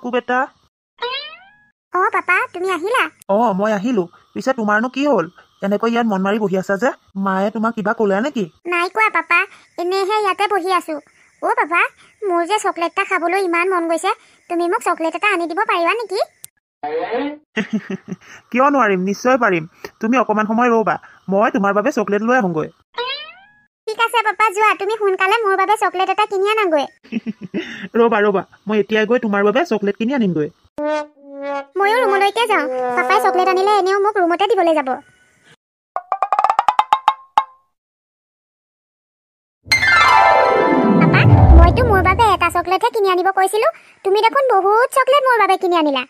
টুকু বেটা। অ পাপা, তুমি আহিলা? অ মই আহিলো। পিছে তোমাৰনো কি হ'ল, এনেকৈ ইয়াত মন মাৰি বহি আছা যে? মায়ে তোমাক কিবা ক'লে নেকি? নাই কোৱা পাপা, এনেইহে ইয়াতে বহি আছো। অ পাপা, মোৰ যে চকলেট এটা খাবলৈ ইমান মন গৈছে, তুমি মোক চকলেট এটা আনি দিব পাৰিবা নেকি? কিয় নোৱাৰিম, নিশ্চয় পাৰিম। তুমি অকণমান সময় ৰ'বা, মই তোমাৰ বাবে চকলেট লৈ আহোঁগৈ। ঠিক আছে পাপা, যোৱা তুমি সোনকালে মোৰ বাবে চকলেট এটা কিনি আনাগৈ। ৰ'বা ৰ'বা, মই এতিয়াই গৈ তোমাৰ বাবে চকলেট কিনি আনিমগৈ। ময়ো ৰুমলৈকে যাওঁ, পাপাই চকলেট আনিলে এনেও মোক ৰুমতে দিবলৈ যাব। পাপা, মইতো মোৰ বাবে এটা চকলেটহে কিনি আনিব কৈছিলো, তুমি দেখোন বহুত চকলেট মোৰ বাবে কিনি আনিলা।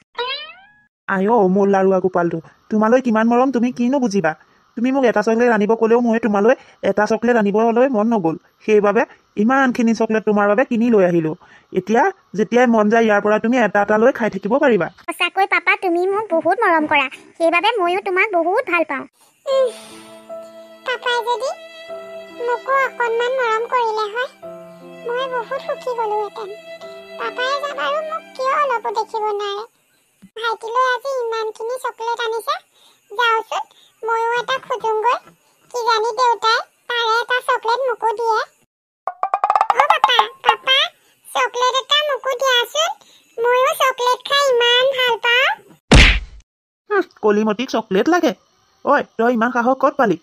আই অ' মোৰ লাৰুৱা গোপালটো, তোমালৈ কিমান মৰম তুমি কিনো বুজিবা। তুমি মোক এটা চকলেট আনিব ক'লেও মই তোমালৈ এটা চকলেট আনিবলৈ মন নগ'ল, সেইবাবে ইমানখিনি চকলেট তোমাৰ বাবে কিনি লৈ আহিলোঁ। এতিয়া যেতিয়াই মন যায় ইয়াৰ পৰা তুমি এটা এটা লৈ খাই থাকিব পাৰিবা। সঁচাকৈ পাপা, তুমি মোক বহুত মৰম কৰা, সেইবাবে ময়ো তোমাক বহুত ভাল পাওঁ। পাপাই যদি মোকো অকণমান মৰম কৰিলে হয়, মই বহুত সুখী হ'লোহেঁতেন। পাপাই বাৰু মোক কিয় অলপো দেখিব নোৱাৰে? ভাইটিলৈ আজি ইমানখিনি চকলেট আনিছে, যাওঁচোন ময়ো এটা খোজোংগৈ, কিজানি দেউতাই তাৰে এটা চকলেট মোকো দিয়ে। অ পাপা, পাপা চকলেট এটা মোকো দিয়াচোন, ময়ো চকলেট খাই ইমান ভাল পাওঁ। কলিমতিক চকলেট লাগে? ঐ তই ইমান সাহস ক'ত পালি?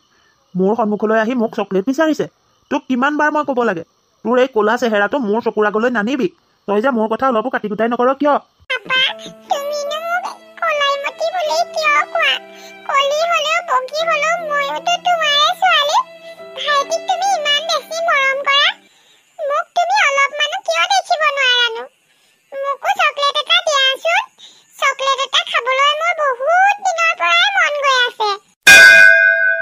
মোৰ সন্মুখলৈ আহি মোক চকলেট বিচাৰিছে? তোক কিমান বাৰ মই ক'ব লাগে, তোৰ এই ক'লা চেহেৰাটো মোৰ চকুৰ আগলৈ নানিবি। তই যে মোৰ কথা অলপো কাটি কুটাই নকৰ কিয়?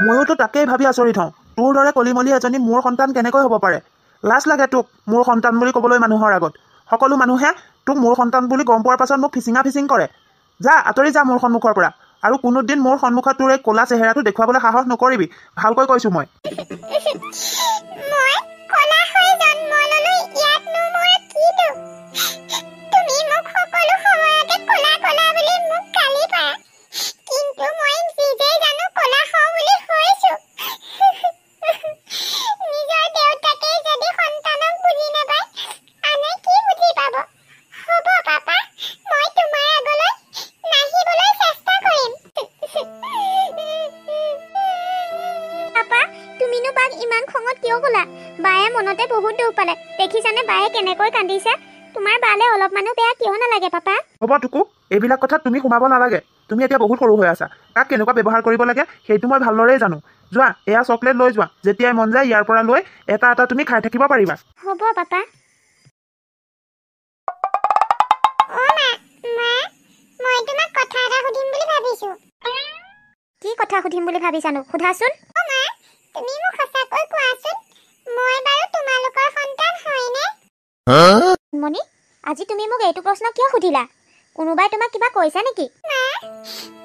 ময়োতো তাকেই ভাবি আচৰিত হওঁ, তোৰ দৰে কলিমলি এজনী মোৰ সন্তান কেনেকৈ হ'ব পাৰে? লাজ লাগে তোক মোৰ সন্তান বুলি ক'বলৈ মানুহৰ আগত। সকলো মানুহে তোক মোৰ সন্তান বুলি গম পোৱাৰ পাছত মোক ফিচিঙা ফিচিং কৰে। যা, আঁতৰি যা মোৰ সন্মুখৰ পৰা, আৰু কোনোদিন মোৰ সন্মুখত তোৰ এই ক'লা চেহেৰাটো দেখুৱাবলৈ সাহস নকৰিবি, ভালকৈ কৈছোঁ মই। এইবিলাক কথা তুমি সোমাব নালাগে, তুমি এতিয়া বহুত সৰু হৈ আছা। কাক কেনেকুৱা ব্যৱহাৰ কৰিব লাগে সেইটো মই ভালদৰেই জানো। যোৱা, এয়া চকলেট লৈ যোৱা, যেতিয়াই মন যায় ইয়াৰ পৰা লৈ এটা এটা তুমি খাই থাকিব পাৰিবা। হ'ব পাপা। কি কথা সুধিম বুলি ভাবিছানো, সোধাচোন। মণি, আজি তুমি মোক এইটো প্ৰশ্ন কিয় সুধিলা? কোনোবাই তোমাক কিবা কৈছে নেকি?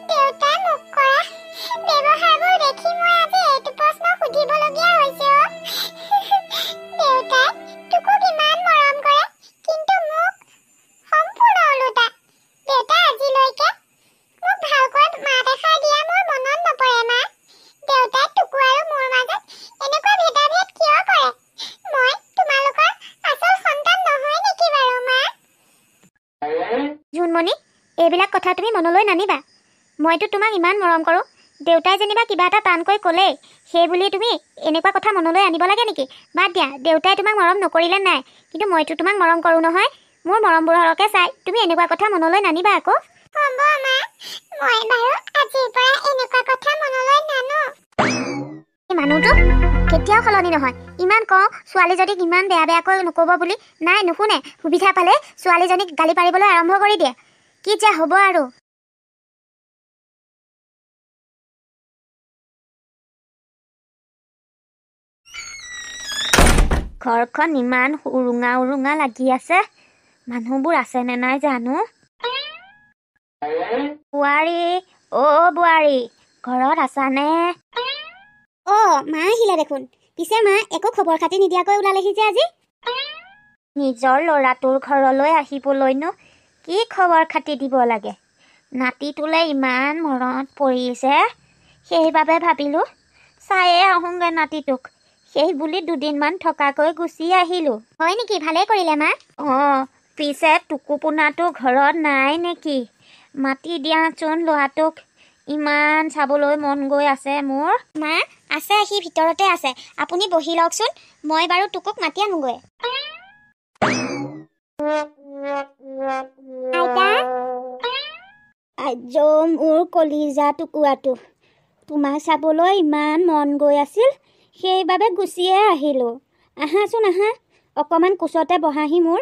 দেউতাই মোক কৰা ব্যৱহাৰবোৰ দেখি মই আজি এইটো প্ৰশ্ন সুধিবলগীয়া হৈছে। দেউতাই তোকো কিমান মৰম কৰে, কিন্তু মোক সম্পূৰ্ণ ওলোটা। দেউতাই আজিলৈকে মোক ভালকৈ মাত এষাৰ দিয়া মোৰ মনত নপৰে। মা, দেউতাই তোকো আৰু মোৰ মাজত এনেকুৱা ভেদাভেদ কিয় কৰে? মই তোমালোকৰ আচল সন্তান নহয় নেকি বাৰু মা? জোনমণি, এইবিলাক কথা তুমি মনলৈ নানিবা। মইতো তোমাক ইমান মৰম কৰোঁ, দেউতাই যেনিবা কিবা এটা টানকৈ ক'লেই সেই বুলি তুমি এনেকুৱা কথা মনলৈ আনিব লাগে নেকি? বাদ দিয়া, দেউতাই তোমাক মৰম নকৰিলে নাই, কিন্তু মইতো তোমাক মৰম কৰোঁ নহয়। মোৰ মৰমবোৰকে চাই তুমি এনেকুৱা কথা মনলৈ নানিবা আকৌ। হ'ব মা, মই বাৰু আজিৰ পৰা এনেকুৱা কথা মনলৈ নানো। এই মানুহটো কেতিয়াও সলনি নহয়। ইমান কওঁ ছোৱালীজনীক ইমান বেয়া বেয়াকৈ নক'ব বুলি, নাই নুশুনে। সুবিধা পালে ছোৱালীজনীক গালি পাৰিবলৈ আৰম্ভ কৰি দিয়ে। কি যে হ'ব আৰু। ঘৰখন ইমান উৰুঙা উৰুঙা লাগি আছে, মানুহবোৰ আছে নে নাই জানো। বোৱাৰী, অ' বোৱাৰী, ঘৰত আছানে? অ মা আহিলে দেখোন। পিছে মা একো খবৰ খাতি নিদিয়াকৈ ওলালেহি যে আজি। নিজৰ ল'ৰাটোৰ ঘৰলৈ আহিবলৈনো কি খবৰ খাতি দিব লাগে? নাতিটোলৈ ইমান মনত পৰিছে, সেইবাবে ভাবিলোঁ চায়ে আহোঁগৈ নাতিটোক। সেই বুলি দুদিনমান থকাকৈ গুচি আহিলোঁ। হয় নেকি? ভালেই কৰিলে মা। অঁ, পিছে টুকুপোনাটো ঘৰত নাই নেকি? মাতি দিয়াচোন ল'ৰাটোক, ইমান চাবলৈ মন গৈ আছে মোৰ। মা আছে, সি ভিতৰতে আছে, আপুনি বহি লওকচোন, মই বাৰু টুকুক মাতি আনোগৈ। আইতা, আইজৌ মোৰ কলিজা টুকুৰাটো, তোমাক চাবলৈ ইমান মন গৈ আছিল, সেইবাবে গুচিয়ে আহিলোঁ। আহাচোন আহা, অকণমান কোচতে বহাহি মোৰ।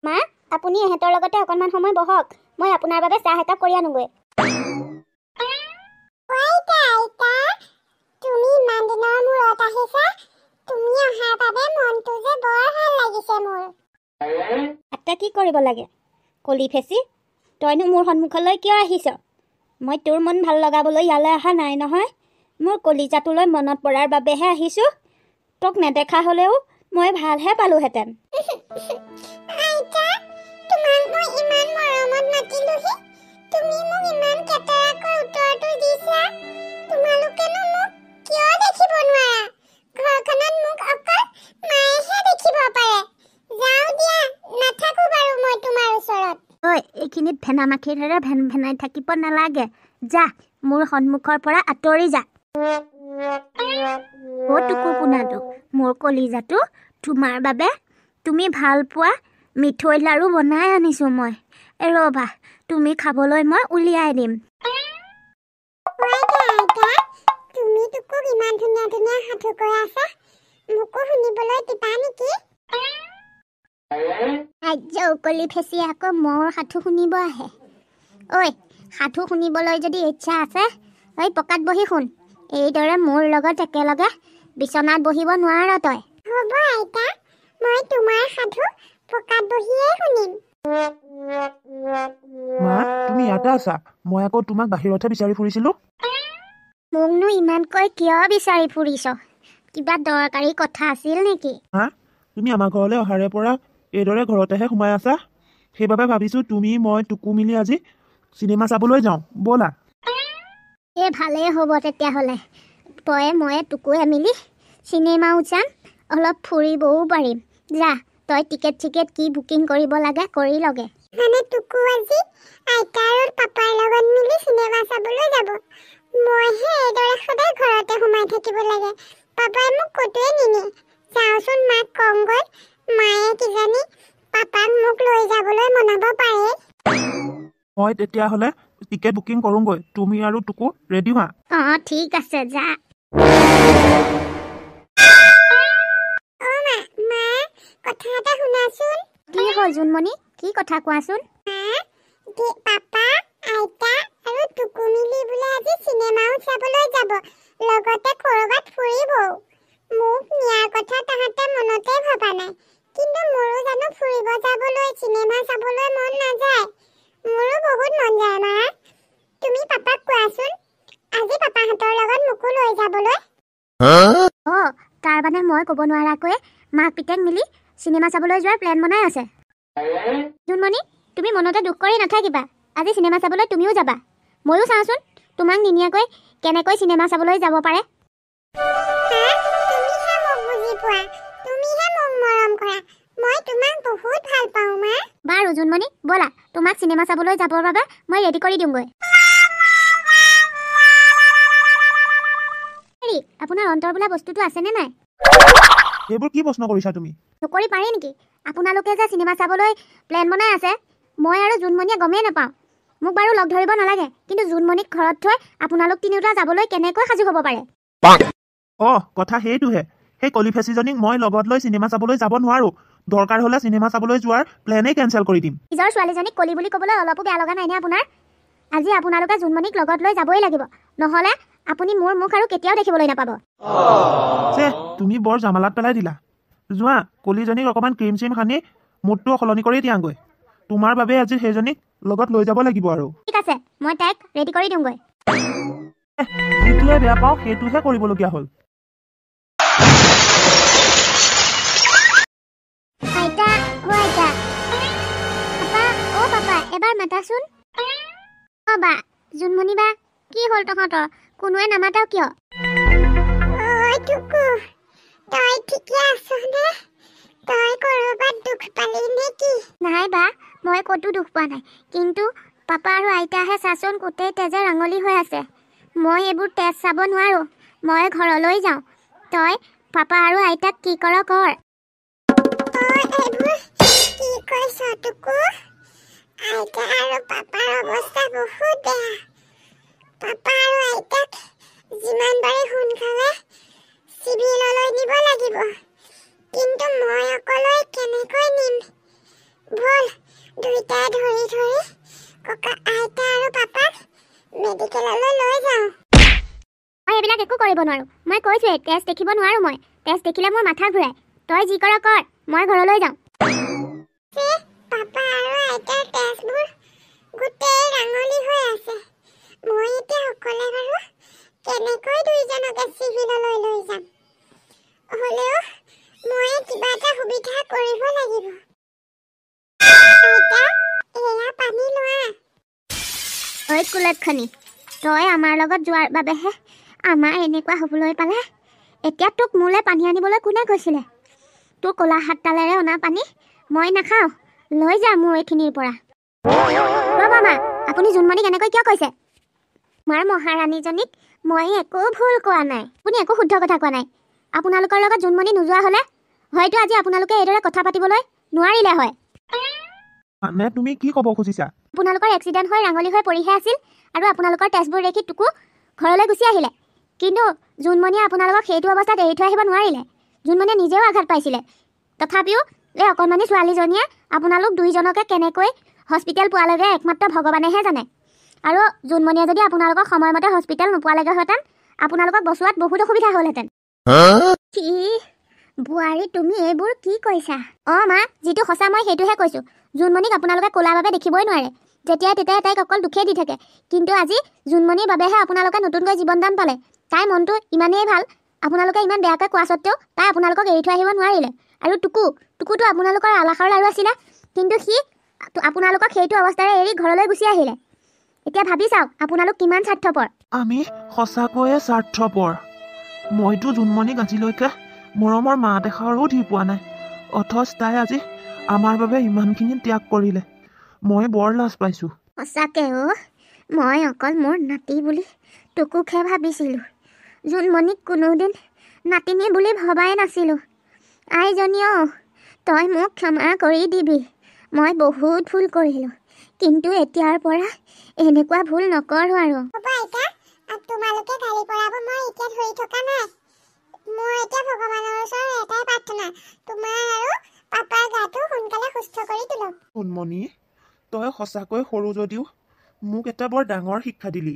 মা, আপুনি ইহঁতৰ লগতে অকণমান সময় বহক, মই আপোনাৰ বাবে চাহ একাপ কৰি আনোগৈ। তুমি ইমান দিনৰ মূৰত আহিছা, তুমি অহাৰ বাবে মনটো যে বৰ ভাল লাগিছে মোৰ। আটা কি কৰিব লাগে কলি ফেচি, তইনো মোৰ সন্মুখলৈ কিয় আহিছ? মই তোৰ মন ভাল লগাবলৈ ইয়ালৈ অহা নাই নহয়, মোৰ কলিজাটোলৈ মনত পৰাৰ বাবেহে আহিছোঁ। তোক নেদেখা হ'লেও মই ভালহে পালোহেঁতেন। আইতা, তোমাক মই ইমান মৰমত মাতিলোহি, তুমি মোক ইমান কেটেৰাকৈ উত্তৰটো দিছা। তোমালোকেনো মোক কিয় দেখিব নোৱাৰা? ঘৰখনত মোক অকল মায়েহে দেখিব পাৰে। যাওঁ দিয়া, নাথাকো বাৰু মই তোমাৰ ওচৰত। ঐ, এইখিনিত ভেনা মাখিৰ দৰে ভেন ভেনাই থাকিব নালাগে, যা মোৰ সন্মুখৰ পৰা আঁতৰি যা। অ টুকু পোনাটো, মোৰ কলিজাটো, তোমাৰ বাবে তুমি ভাল পোৱা মিঠৈ লাড়ু বনাই আনিছোঁ মই। ৰ'বা, তুমি খাবলৈ মই উলিয়াই দিম। আইতা, তুমি টুকুক ইমান ধুনীয়া ধুনীয়া সাধু কৈ আছা, মোকো শুনিবলৈ দিবা নেকি? আজ্য কলি ফেচি আকৌ মোৰ সাধু শুনিব আহে। ঐ, সাধু শুনিবলৈ যদি ইচ্ছা আছে, ঐ পকাত বহি শুন, এইদৰে মোৰ লগত একেলগে বিচনাত বহিব নোৱাৰ তই। হ'ব আইতা, মই তোমাৰ সাধু পকাত বহিয়ে শুনিম। মা, তুমি ইয়াতে আছা? মই আকৌ তোমাক বাহিৰতহে বিচাৰি ফুৰিছিলো। মোকনো ইমানকৈ কিয় বিচাৰি ফুৰিছ? কিবা দৰকাৰী কথা আছিল নেকি? হা, তুমি আমাৰ ঘৰলৈ অহাৰে পৰা এইদৰে ঘৰতেহে সোমাই আছা, সেইবাবে ভাবিছোঁ তুমি মই টুকু মিলি আজি চিনেমা চাবলৈ যাওঁ ব'লা। এই ভালেই হ'ব তেতিয়াহ'লে, তয়ে ময়ে টুকুৱে মিলি চিনেমাও যাম, অলপ ফুৰিবও পাৰিম। যা তই টিকেট চিকেট কি বুকিং কৰিব লাগে কৰি লগে। মানে টুকু আজি আইতা আৰু পাপাৰ লগত মিলি চিনেমা চাবলৈ যাব, মইহে এইদৰে সদায় ঘৰতে সোমাই থাকিব লাগে, পাপাই মোক ক'তোৱে নিনিয়ে। যাওঁচোন মাক কমগৈ, মায়ে কিজানি পাপাক মোক লৈ যাবলৈ মনাব পাৰে। মই তেতিয়াহ'লে টিকেট বুকিং কৰোঁগৈ, তুমি আৰু টুকু ৰেডি হোৱা। অঁ ঠিক আছে, যা। অ মা, মা কথা এটা শুনাচোন। কি হ'ল জোনমণি, কি কথা কোৱাচোন? পাপা, আইতা আৰু টুকু মিলি বোলে আজি চিনেমাও চাবলৈ যাব, লগতে ক'ৰবাত ফুৰিবও। মোক নিয়াৰ কথা তাহাঁতে মনতে ভবা নাই, কিন্তু মোৰো জানো ফুৰিব যাবলৈ চিনেমা চাবলৈ মন নাযায়? মোৰো বহুত মন যায় মা। তুমি পাপাক কোৱাচোন আজি পাপাহঁতৰ লগত মোকো লৈ যাবলৈ। অঁ, তাৰমানে মই ক'ব নোৱাৰাকৈয়ে মাক পিতেক মিলি চিনেমা চাবলৈ যোৱাৰ প্লেন বনাই আছে। জোনমণি, তুমি মনতে দুখ কৰি নাথাকিবা, আজি চিনেমা চাবলৈ তুমিও যাবা, ময়ো চাওঁচোন তোমাক নিনিয়াকৈ কেনেকৈ চিনেমা চাবলৈ যাব পাৰে। তুমিহে মোক বুজি পোৱা, তুমিহে মোক মৰম কৰা, মই তোমাক বহুত ভাল পাওঁ মা। বাৰু জোনমণি, ব'লা তোমাক চিনেমা চাবলৈ যাবৰ বাবে মই ৰেডি কৰি দিওঁগৈ। হেৰি, আপোনাৰ অন্তৰ বোলা বস্তুটো আছেনে নাই? এইবোৰ কি প্ৰশ্ন কৰিছা তুমি? নকৰি পাৰি নেকি? আপোনালোকে যে চিনেমা চাবলৈ প্লেন বনাই আছে, মই আৰু জোনমণিয়ে গমেই নাপাওঁ। মোক বাৰু লগ ধৰিব নালাগে, কিন্তু জোনমণিক ঘৰত থৈ আপোনালোক তিনিওটা যাবলৈ কেনেকৈ সাজু হ'ব পাৰে? অঁ, কথা সেইটোহে, সেই কলি ফেচিজনীক মই লগত লৈ চিনেমা চাবলৈ যাব নোৱাৰোঁ। দৰকাৰ হ'লে চিনেমা চাবলৈ যোৱাৰ প্লেনেই কেঞ্চেল কৰি দিম। নিজৰ ছোৱালীজনীক কলি বুলি ক'বলৈ অলপো বেয়া লগা নাইনে আপোনাৰ? আজি আপোনালোকে জোনমণিক লগত লৈ যাবই লাগিব, নহ'লে আপুনি মোৰ মুখ আৰু কেতিয়াও দেখিবলৈ নাপাব। তুমি বৰ জামালাত পেলাই দিলা। যোৱা, কলিজনীক অকণমান ক্ৰীম চিম সানি মুডটো সলনি কৰি দিয়াগৈ। তোমাৰ বাবে আজি সেইজনীক লগত লৈ যাব লাগিব আৰু। ঠিক আছে, মই তাইক ৰেডি কৰি দিওঁগৈ। যিটোৱে বেয়া পাওঁ সেইটোহে কৰিবলগীয়া হ'ল। আইতা, অ আইতা, পাপা, এবাৰ মাতাচোন। অ বা, জোনমণি বা, কি হ'ল তহঁতৰ? কোনোৱে নামাতাও কিয়? ঐ টুকু, তই ঠিকে আছনে? তই কৰবাত দুখ পালি নেকি? নাই বা, মই ক'তো দুখ পোৱা নাই, কিন্তু পাপা আৰু আইতাহে চাচোন গোটেই তেজে ৰাঙলী হৈ আছে। মই এইবোৰ তেজ চাব নোৱাৰো, মই ঘৰলৈ যাওঁ। তই পাপা আৰু আইতাক কি কৰ কৰ। অ এইবোৰ কি কৈছ টুকু? আইতা আৰু পাপাৰ অৱস্থা বহুত বেয়া। পাপা আৰু আইতাক যিমান পাৰি সোনকালে চিভিললৈ নিব লাগিব, কিন্তু মই অকলৈ কেনেকৈ নিম? ব'ল দুইটাই ধৰি ধৰি ককা আইতা আৰু পাপাক মেডিকেললৈ লৈ যাওঁ। মই এইবিলাক একো কৰিব নোৱাৰো, মই কৈছোৱেই তেজ দেখিব নোৱাৰো। মই তেজ দেখিলে মোৰ মাথা ঘূৰাই। তই যি কৰ কৰ, মই ঘৰলৈ যাওঁ। পাপা আৰু আইতাৰ তেজবোৰ গোটেই ৰাঙলী হৈ আছে। মই এতিয়া অকলে বাৰু কেনেকৈ দুইজনকে চিভিললৈ লৈ যাম? হ'লেও মই কিবা এটা সুবিধা কৰিব লাগিব। আইতা, এয়া পানী লোৱা। ঐ কুলক্ষণী, তই আমাৰ লগত যোৱাৰ বাবেহে আমাৰ এনেকুৱা হ'বলৈ পালে। এতিয়া তোক মোলৈ পানী আনিবলৈ কোনে কৈছিলে? তোৰ ক'লা হাতডালেৰে অনা পানী মই নাখাওঁ, লৈ যা মোৰ এইখিনিৰ পৰা। ৰ'বা মা, আপুনি জোনমণিক এনেকৈ কিয় কৈছে? আমাৰ মহাৰাণীজনীক মই একো ভুল কোৱা নাই, আপুনি একো শুদ্ধ কথা কোৱা নাই। আপোনালোকৰ লগত জোনমণি নোযোৱা হ'লে হয়তো আজি আপোনালোকে এইদৰে কথা পাতিবলৈ নোৱাৰিলে হয়। মানে তুমি কি ক'ব খুজিছা? আপোনালোকৰ এক্সিডেণ্ট হৈ ৰাঙলী হৈ পৰিহে আছিল আৰু আপোনালোকৰ তেজবোৰ দেখি টুকু ঘৰলৈ গুচি আহিলে। কিন্তু জোনমণিয়ে আপোনালোকক সেইটো অৱস্থাত এৰি থৈ আহিব নোৱাৰিলে। জোনমণিয়ে নিজেও আঘাত পাইছিলে, তথাপিও এই অকণমানি ছোৱালীজনীয়ে আপোনালোক দুইজনকে কেনেকৈ হস্পিটেল পোৱালেগৈ একমাত্ৰ ভগৱানেহে জানে। আৰু জোনমণিয়ে যদি আপোনালোকক সময়মতে হস্পিটেল নোপোৱালেগৈহেঁতেন, আপোনালোকক বচোৱাত বহুত অসুবিধা হ'লহেঁতেন। কি বোৱাৰী, তুমি এইবোৰ কি কৈছা? অঁ মা, যিটো সঁচা মই সেইটোহে কৈছোঁ। জোনমণিক আপোনালোকে ক'লা বাবে দেখিবই নোৱাৰে, যেতিয়াই তেতিয়াই তাইক অকল দুখেই দি থাকে। কিন্তু আজি জোনমণিৰ বাবেহে আপোনালোকে নতুনকৈ জীৱন দান পালে। তাইৰ মনটো ইমানেই ভাল, আপোনালোকে ইমান বেয়াকৈ কোৱা স্বত্তেও তাই আপোনালোকক এৰি থৈ আহিব নোৱাৰিলে। আৰু টুকু, টুকুটো আপোনালোকৰ আলাসৰ লাৰু আছিলে, কিন্তু সি আপোনালোকক সেইটো অৱস্থাৰে এৰি ঘৰলৈ গুচি আহিলে। এতিয়া ভাবি চাওক আপোনালোক কিমান স্বাৰ্থপৰ। আমি সঁচাকৈয়ে স্বাৰ্থপৰ। মইতো জোনমণিক আজিলৈকে মৰমৰ মাত এষাৰো দি পোৱা নাই, অথচ তাই আজি আমাৰ বাবে ইমানখিনি ত্যাগ কৰিলে। মই বৰ লাজ পাইছোঁ। সঁচাকে অ', মই অকল মোৰ নাতি বুলি টুকুকহে ভাবিছিলোঁ, জোনমণিক কোনোদিন নাতিনী বুলি ভবাই নাছিলোঁ। আইজনী অ', তই মোক ক্ষমা কৰি দিবি, মই বহুত ভুল কৰিলোঁ, কিন্তু এতিয়াৰ পৰা এনেকুৱা ভুল নকৰোঁ আৰু। হ'ব আইতা, তোমালোকে গালি পৰাব মই এতিয়া ধৰি থকা নাই। মোৰ এতিয়া ভগৱানৰ ওচৰত এটাই প্ৰাৰ্থনা, তোমাৰ আৰু পাপাৰ গাটো সোনকালে সুস্থ কৰি তোলক। জোনমণি, তই সঁচাকৈ সৰু যদিও মোক এটা বৰ ডাঙৰ শিক্ষা দিলি।